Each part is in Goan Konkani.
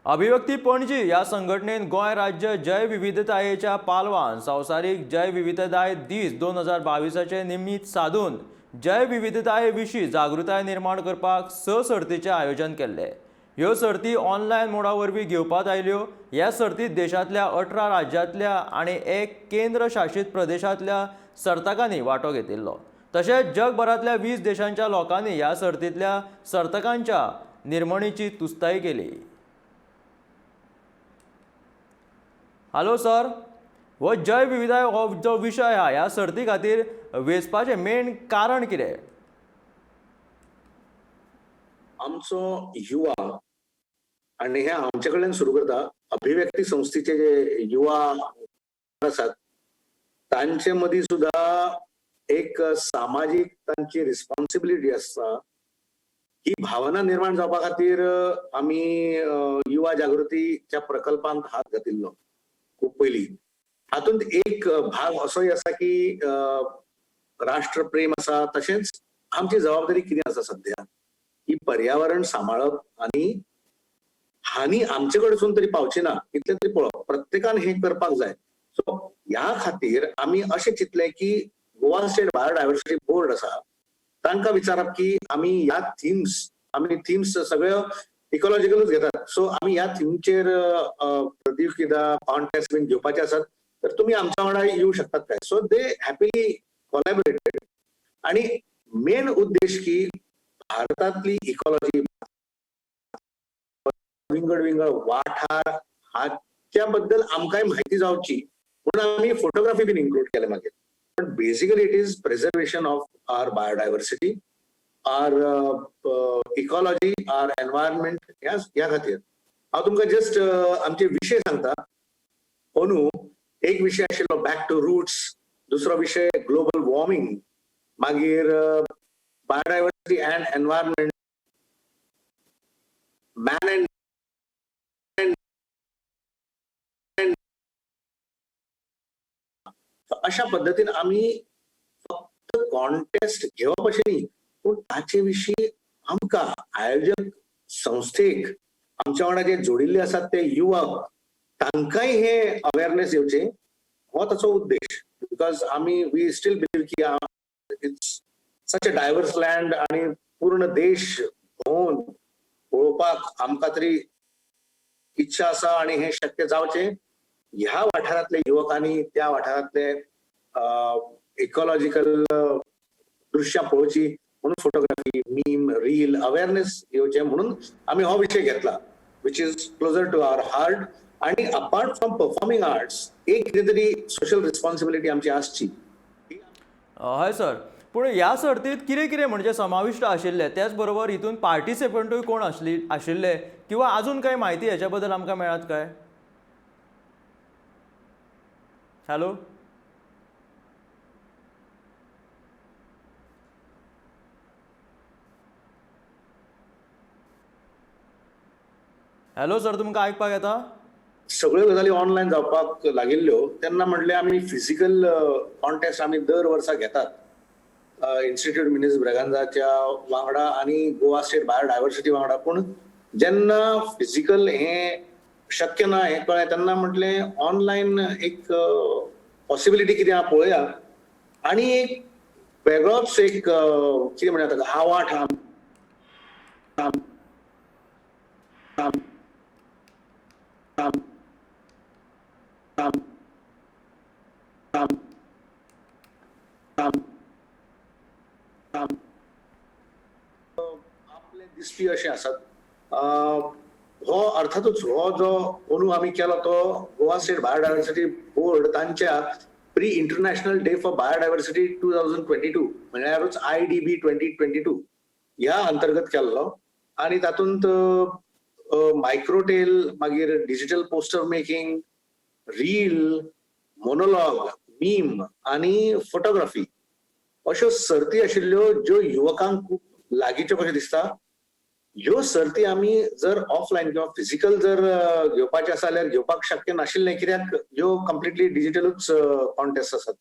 अभिव्यक्ती पणजी ह्या संघटनेन गोंय राज्य जैवविविधतायेच्या पालवान संवसारीक जैवविविधताय दीस 2022 निमित्त साधून जैवविविधताये विशीं जागृताय निर्माण करपाक 6 सर्तीचें आयोजन केल्लें. ह्यो सर्ती ऑनलायन मोडा वरवीं घेवपात आयल्यो. ह्या सर्तीत देशांतल्या 18 राज्यांतल्या आनी 1 केंद्र शासीत प्रदेशांतल्या सर्तकांनी वांटो घेतिल्लो. तशेंच जगभरांतल्या 20 देशांच्या लोकांनी ह्या सर्तींतल्या सर्तकांच्या निर्मणीची तुस्ताई केली. हॅलो सर, हो जैवविविधताय हो जो विशय आहा ह्या सर्ती खातीर वेंचपाचें मेन कारण कितें? आमचो युवा आनी हे आमचे कडल्यान सुरू करता, अभिव्यक्ती संस्थेचे जे युवा आसात तांचे मदीं सुद्दां एक सामाजीक तांची रिस्पॉन्सिबिलिटी आसता. ही भावना निर्माण जावपा खातीर आमी युवा जागृतीच्या प्रकल्पांत हात घातिल्लो खूब पयलीं. हातूंत एक भाग असोय आसा की राष्ट्रप्रेम आसा, तशेंच आमची जबाबदारी कितें आसा सद्या की पर्यावरण सांबाळप आनी हानी आमचे कडसून तरी पावची ना इतलें तरी पळोवप, प्रत्येकान हें करपाक जाय. सो ह्या खातीर आमी अशें चिंतलें की गोवा स्टेट बायोडायवर्सिटी बोर्ड आसा तांकां विचारप की आमी ह्या थिम्स, आमी थिम्स सगळ्यो इकॉलॉजिकलूच घेतात, सो आमी ह्या थिमचेर प्रतियोगिता कॉन्टेस्ट बीन घेवपाचे आसात, तर तुमी आमच्या वांगडा येऊ शकतात काय? सो दे हॅपीली कोलॅबोरेटेड. आणि मेन उद्देश की भारतांतली इकॉलॉजी, विंगड विंगड वाठार हाच्या बद्दल आमकांय म्हायती जावची म्हणून आमी फोटोग्राफी बीन इन्क्लूड केले मागीर. पण basically it is preservation of our biodiversity, our ecology, our environment. ह्या खातीर हांव तुमकां जस्ट आमचे विशय सांगता. अंदू एक विशय आशिल्लो बॅक टू रुट्स, दुसरो विशय ग्लोबल वॉर्मिंग, मागीर biodiversity and environment, man and अशा पद्दतीन आमी फक्त कॉन्टेस्ट घेवप अशें न्ही, पूण ताचे विशीं आमकां आयोजक संस्थेक आमच्या वांगडा जे जोडिल्ले आसात ते युवक तांकांय हे अवेरनेस येवचें हो ताचो उद्देश. Because आमी we still believe की it's such a diverse land आनी पूर्ण देश भोंवन पळोवपाक आमकां तरी इच्छा आसा आनी हें शक्य जावचें. ह्या वाठारांतले युवकांनी त्या वाठारांतले इकॉलॉजिकल दृश्यां पळोवची म्हणून फोटोग्राफी, मीम, रील, अवेरनेस येवचें म्हणून आमी हो विशय घेतला, which is closer to our heart. आणि अपार्ट फ्रॉम परफॉर्मिंग आर्ट्स एक कितें तरी सोशल रिस्पॉन्सिबिलिटी आमची आसची. हय सर, पूण ह्या सर्तीत कितें कितें म्हणजे समाविश्ट आशिल्लें, त्याच बरोबर हितून पार्टिसिपंटूय कोण आशिल्ले किंवा अजून कांय म्हायती हेच्या बद्दल आमकां मेळत काय? हॅलो हॅलो सर, तुमकां आयकपाक येता? सगळ्यो गजाली ऑनलायन जावपाक लागिल्ल्यो तेन्ना म्हणलें आमी फिजिकल कॉन्टेस्ट आमी दर वर्सा घेतात इन्स्टिट्यूट मिनिस ब्रेगांजाच्या वांगडा आनी गोवा स्टेट बायोडायवर्सिटी वांगडा. पूण जेन्ना फिजिकल हें शक्य ना हें कळ्ळें तेन्ना म्हटलें ऑनलायन एक पॉसिबिलिटी कितें आहा पळोवया. आनी एक वेगळोच एक कितें म्हणया ताका आवाठ आपले दिसपी अशें आसात. हो अर्थातूच हो जो अंदू आमी केलो तो गोवा स्टेट बायोडायवर्सिटी बोर्ड तांच्या pre international day for biodiversity 2022 म्हणल्यारूच IDB 2022 ह्या अंतर्गत केल्लो. आनी तातूंत मायक्रोटेल, मागीर digital poster making, reel, monologue, meme आनी फोटोग्राफी अश्यो सर्ती आशिल्ल्यो ज्यो युवकांक खूब लागींच्यो कश्यो दिसता. ह्यो सर्ती आमी जर ऑफलायन किंवा फिजिकल जर घेवपाचे आसा जाल्यार घेवपाक शक्य नाशिल्लें, कित्याक ह्यो कंप्लिटली डिजिटलूच कॉन्टेस्ट आसात.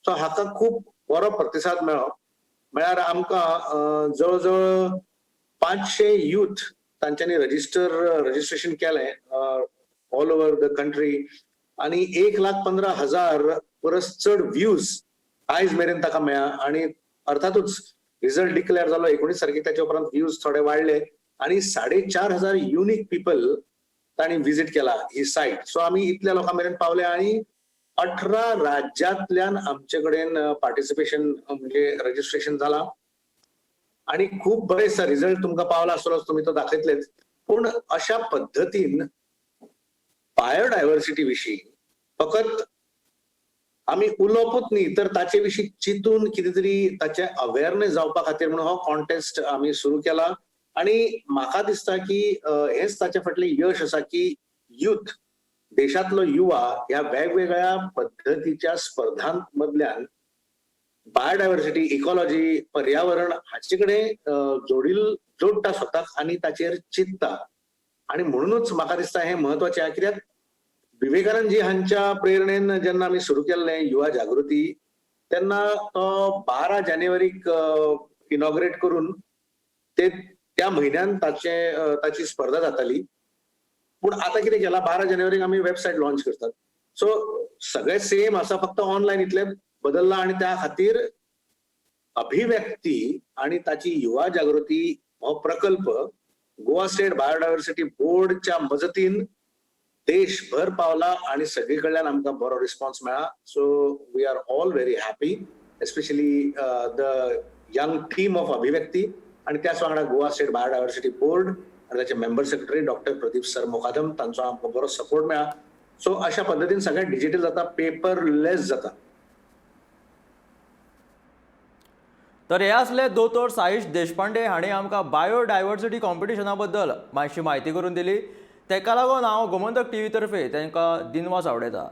सो हाका खूब बरो प्रतिसाद मेळ्ळो. म्हळ्यार आमकां जवळ जवळ 500 यूथ तांच्यांनी रजिस्ट्रेशन केलें ऑल ओवर the country आणि 1,15,000 परस चड व्ह्यूज आयज मेरेन ताका मेळ्ळा. आणि अर्थातूच रिझल्ट डिक्लेअर जालो 19 तारखेक, त्याच्या उपरांत व्ह्यूज थोडे वाडले आणि 4,500 युनिक पीपल तांणी विजीट केला ही सायट. सो आमी इतल्या लोकां मेरेन पावले आणि 18 राज्यांतल्यान आमचे कडेन पार्टिसिपेशन म्हणजे रजिस्ट्रेशन जाला आणि खूप बरे दिसता. रिझल्ट तुमकां पावला आसतलोच, तुमी तो दाखयतलेच. पूण अशा पद्दतीन बायोडायव्हर्सिटी विशीं फकत आमी उलोवपूच न्ही तर ताचे विशीं चिंतून कितें तरी ताचे अवेअरनेस जावपा खातीर म्हणून हो कॉन्टेस्ट आमी सुरू केला. आणि म्हाका दिसता की हेच ताचे फाटलें यश आसा की युथ, देशांतलो युवा ह्या वेगवेगळ्या पद्दतीच्या स्पर्धां मदल्यान बायोडायव्हर्सिटी, इकॉलॉजी, पर्यावरण हाचे कडेन जोडटा स्वताक आनी ताचेर चिंतता. आणि म्हणूनच म्हाका दिसता हें म्हत्वाचें आहा, कित्याक विवेकानंदजी हांच्या प्रेरणेन जेन्ना आमी सुरू केल्लें युवा जागृती तेन्ना तो 12 जानेवारीक इनॉग्रेट करून ते त्या म्हयन्यान ताची स्पर्धा जाताली. पूण आतां कितें केलां, 12 जानेवारीक आमी वेबसायट लॉन्च करतात. सो सगळें सेम आसा, फक्त ऑनलायन इतलें बदल्लां. आनी त्या खातीर अभिव्यक्ती आणि ताची युवा जागृती हो प्रकल्प गोवा स्टेट बायोडायव्हर्सिटी बोर्डच्या मजतीन देशभर पावला आणि सगळी कडल्यान आमकां बरो रिस्पॉन्स मेळ्ळा. So we are all very happy, especially the young team of Abhivyakti आणि त्याच वांगडा गोवा स्टेट बायोडायव्हर्सिटी बोर्ड आणि ताचे member secretary doctor Pradeep sir Mukadam, तांचो आमकां बरो सपोर्ट मेळ्ळा. सो अशा पद्दतीन सगळें डिजिटल जाता, पेपरलेस जाता. तर हे असले दोतोर साईश देशपांडे हांणी आमकां बायोडायवर्सिटी कॉम्पिटिशना बद्दल मातशी म्हायती करून दिली. ताका लागून हांव गोमंतक टीव्ही तर्फे तांकां दिनवास आवडयता.